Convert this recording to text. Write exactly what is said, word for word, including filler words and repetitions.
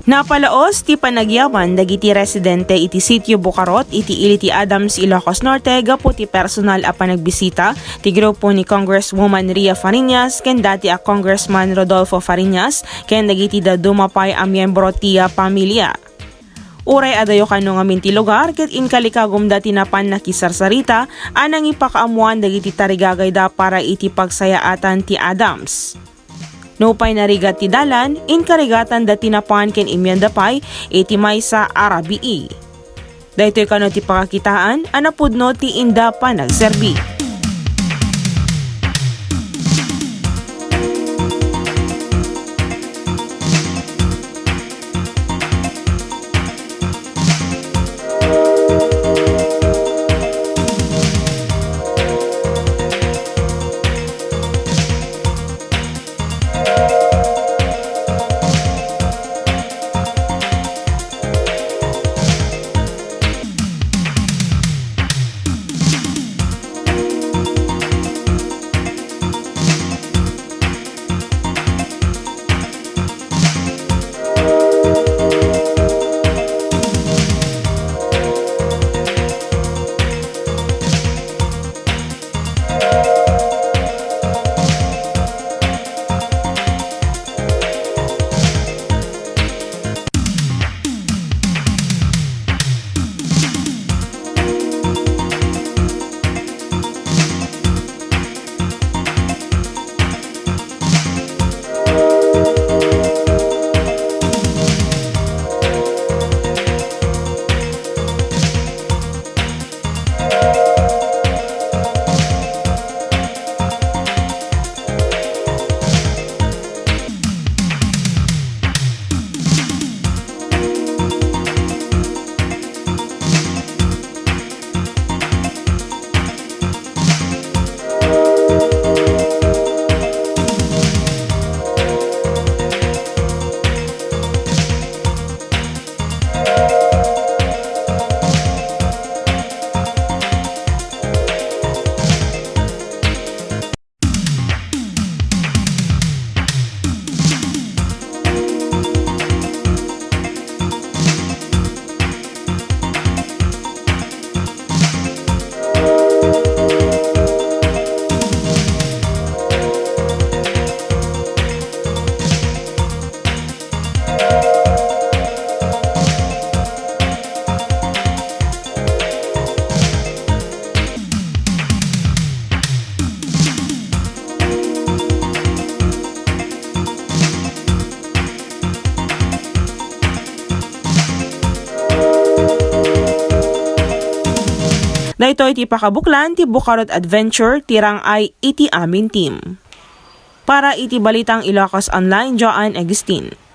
Napalaos ti panagyaman dagiti residente iti Sitio Bucarot iti ili ti Adams, Ilocos Norte gapu ti personal a panagbisita ti grupo ni Congresswoman Ria Fariñas ken dati a Congressman Rodolfo Fariñas ken dagiti dadduma pay a miyembro ti pamilia. Uray adayo kano ngamin ti lugar ket inkalikagumda ti napan nakisarsarita a nangipakaammoan dagiti tarigagayda para iti pagsayaatan ti Adams. Nupay narigat ti dalan, inkarigatanda ti napan ken immianda pay iti maysa a rabii. Daytoy kano ti pakakitaan a napudno ti inda panagserbi. Daytoy ti pakabuklan ti Bucarot Adventure ti rang-ay iti amin team. Para iti Balitang Ilocos Online, Joanne Agustin.